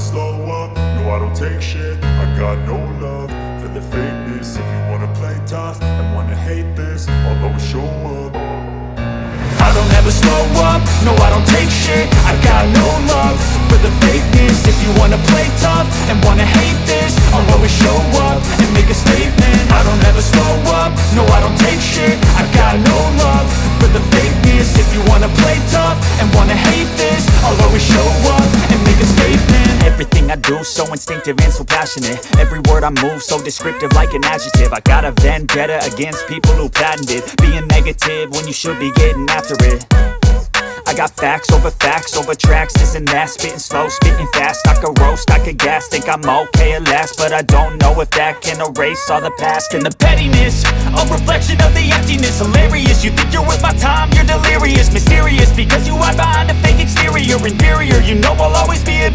slow up, no, I don't take shit. I got no love for the fakeness. If you wanna play tough and wanna hate this, I'll always show up. I don't ever slow up, no, I don't take shit. I got no love for the fakeness. If you wanna play tough and wanna hate this, I'll always show up and make a statement. I don't ever slow up, no, I don't take shit. I got no love for the fakeness. If you wanna play tough and wanna hate this, I'll always show up and make a statement. Everything I do, so instinctive and so passionate. Every word I move, so descriptive, like an adjective. I got a vendetta against people who patented being negative when you should be getting after it. I got facts over tracks, this and that. Spitting slow, spitting fast, I could roast, I could gas. Think I'm okay at last, but I don't know if that can erase all the past and the pettiness, a reflection of the emptiness. Hilarious, you think you're worth my time, you're delirious. Mysterious, because you hide behind a fake exterior. Inferior, you know I'll always be a